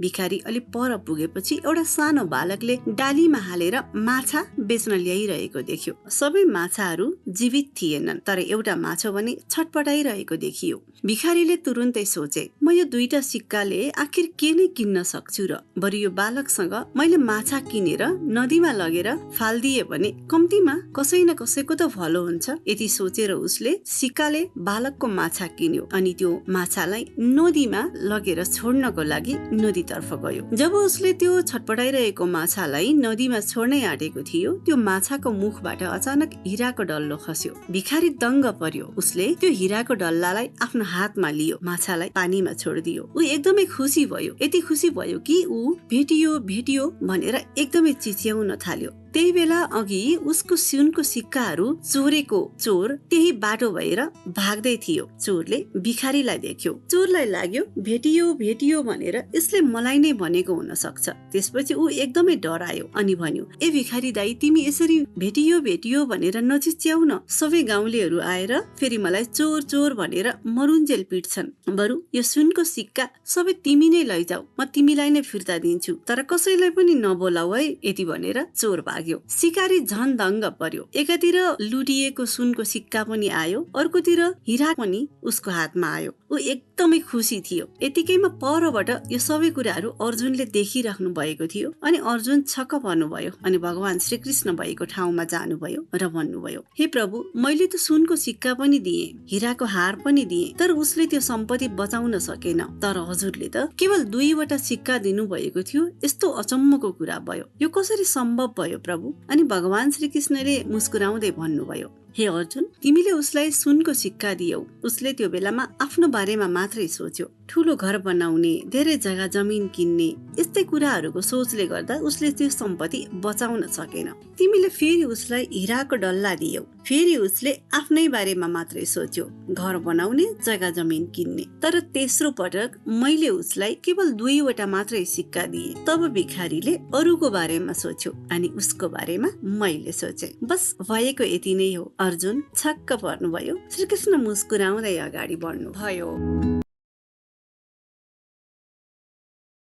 भिखारी अलि पर पुगेपछि एउटा सानो बालकले डालीमा हालेर माछा बेच्न ल्याइरहेको देख्यो। सबै माछाहरू जीवित थिएनन्, तर एउटा माछा भने छटपटाइरहेको देखियो। भिखारीले तुरुन्तै सोचे, म यो 2टा सिक्काले आखिर के नै किन्न सक्छु र? बरु यो बालकसँग मैले माछा किनेर नदीमा लगेर फाल्दिए भने कम्तीमा कसै न कसैको त भलो हुन्छ। यति सोचेर उसले सिक्काले बालकको माछा किन्यो अनि त्यो माछालाई नदीमा लगेर छोड्नको लागि नदीतर्फ गयो। जब उसले त्यो छटपटाइरहेको माछालाई नदीमा छोड्नै आँटेको थियो, त्यो माछाको मुखबाट अचानक हिराको डल्लो खस्यो। भिखारी दङ्ग पर्यो। उसले त्यो हिराको डल्लालाई आफ्नो हातमा लियो, माछालाई पानीमा छोडिदियो। ऊ एकदमै खुसी भयो। यति खुसी भयो कि ऊ भेटियो भनेर एकदमै चिच्याउन थाल्यो। त्यही बेला अघि उसको सुनको सिक्काहरू चोरेको चोर त्यही बाटो भएर भाग्दै थियो। चोरले भिखारीलाई देख्यो। चोरलाई लाग्यो भेटियो भनेर यसले मलाई नै भनेको हुन सक्छ। त्यसपछि ऊ एकदमै डरायो अनि भन्यो, ए भिखारी दाइ, तिमी यसरी भेटियो भनेर नचिच्याउ न। सबै गाउँलेहरू आएर फेरि मलाई चोर भनेर मरुन्जेल पिट्छन्। बरु यो सुनको सिक्का सबै तिमी नै लैजाऊ, म तिमीलाई नै फिर्ता दिन्छु, तर कसैलाई पनि नबोलाऊ है। यति भनेर चोर भाग्यो। सिकारी झन दङ्ग पर्यो। एकातिर लुटिएको सुनको सिक्का पनि आयो, अर्कोतिर हिरा पनि उसको हातमा आयो। ऊ एकदमै खुसी थियो। यतिकैमा परबाट यो सबै कुराहरू अर्जुनले देखिराख्नु भएको थियो अनि अर्जुन छक्क पर्नुभयो अनि भगवान श्रीकृष्ण भएको ठाउँमा जानुभयो र भन्नुभयो, हे प्रभु, मैले त सुनको सिक्का पनि दिए, हिराको हार पनि दिए, तर उसले त्यो सम्पत्ति बचाउन सकेन। तर हजुरले त केवल 2वटा सिक्का दिनु भएको थियो। यस्तो अचम्मको कुरा भयो, यो कसरी सम्भव भयो प्रभु? अनि भगवान श्रीकृष्णले मुस्कुराउँदै भन्नुभयो, हे अर्जुन, तिमीले उसलाई सुनको सिक्का दियौ। उसले त्यो बेलामा आफ्नो बारेमा मात्रै सोच्यो। ठुलो घर बनाउने, धेरै जग्गा जमिन किन्ने, यस्तै कुराहरूको सोचले गर्दा उसले त्यो सम्पत्ति बचाउन सकेन। तिमीले फेरि उसलाई हिराको डल्ला दियौ। फेरि उसले आफ्नै बारेमा मात्रै सोच्यो, घर बनाउने, जग्गा जमिन किन्ने। तर तेस्रो पटक मैले उसलाई केवल 2वटा मात्रै सिक्का दिए। तब भिखारीले अरूको बारेमा सोच्यो अनि उसको बारेमा मैले सोचे। बस भएको यति नै हो। अर्जुन छक्क पर्नुभयो। श्रीकृष्ण मुस्कुराउँदै अगाडि बढ्नु भयो।